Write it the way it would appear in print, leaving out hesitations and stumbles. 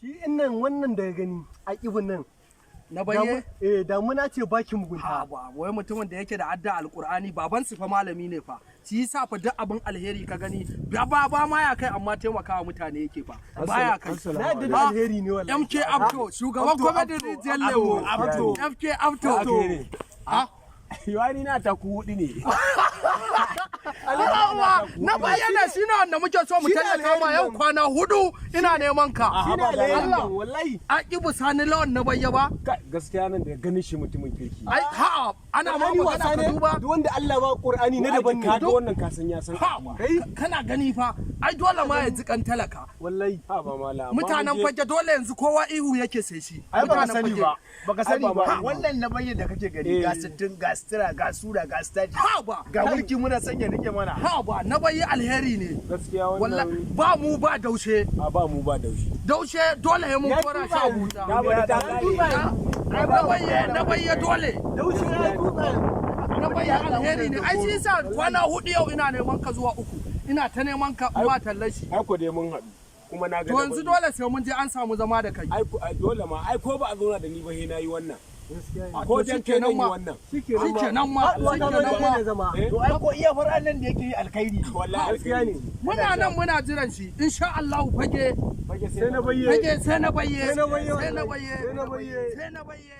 Shi innan wannan da gani a ibin nan. Na bayye. Eh, damuna ce baki mugunta. Ha ba, wai mutumin da yake da adda Alkur'ani, baban su fa malami ne fa. Shi yasa fa duk abin alheri ka gani ba ba ba ma ya kai, amma taimakawa mutane yake fa. Baya kai. Na yadda da alheri ne wallahi. MK Abdo, shugaban kwamitin Rijiyar Lemo. Abdo. MK Abdo. Ha? Yiwani na ta ku hudu ne. Allah, na bayyana shi ne wanda muke so mu Shi ne tallata ma alherin yau nan. kwana 4 ina neman ka. Shi ne alheri Allah. nan wallahi. Aƙibu Sani Lawan na bayya ba? Kai, gaskiya nan da ganin shi mutumin kirki. Ai ha, ana ma Qur'ani magana wasa ka ne. duba. Duk wanda Allah ba Qur'ani na daban Ka ne. ga wannan, kasan ya san. Ha, kana gani fa, ai dole ma ya ji kan talaka. Wallahi. Ha ba mala. Amma Mutanen mun je- Fage dole yanzu kowa ihu yake sai shi. Ai baka Mutanen sani Fage. ba, baka sani Ai, ba ba. ma- Wannan na bayyana da kake gani, ga sittin, ga sutura, ga sura, ga staji, Ha ba, ga mulki muna sanya rike mana. Ha ba, na bayi alheri ne. Gaskiya Wallahi wannan ba mu ba Daushe. A ba mu ba Daushe. Daushe dole ya mun Ya kora shi tuba. Abuja. Na bari ta kare. Na bayye dole. Daushe ya tuba. Na bayye alheri ne. Ai shi yasa kwana 4 yau ina neman ka zuwa 3. Ina ta neman ka ba tallar shi. Ai ko dai mun haɗu. Kuma na ga To yanzu da dole sai mun je an samu zama da kai. Ai ko ai dole ma, ai ko ba a zauna da ni ba, he na yi wannan. Ko To dan kai shikenan zan yi ma. wannan. Shikenan ma. Haɗuwa ta zo Shikenan da ma. ne zama. Eh? To ai ko iya fara'an nan da yake yi alkhairi. Wallahi Gaskiya ne. Muna nan muna jiran shi. Insha Allah Fage. Fage Sai na bayye. Fage sai na bayye. Sai na bayye Sai na wallahi. bayye. Sai na bayye. Sai na bayye.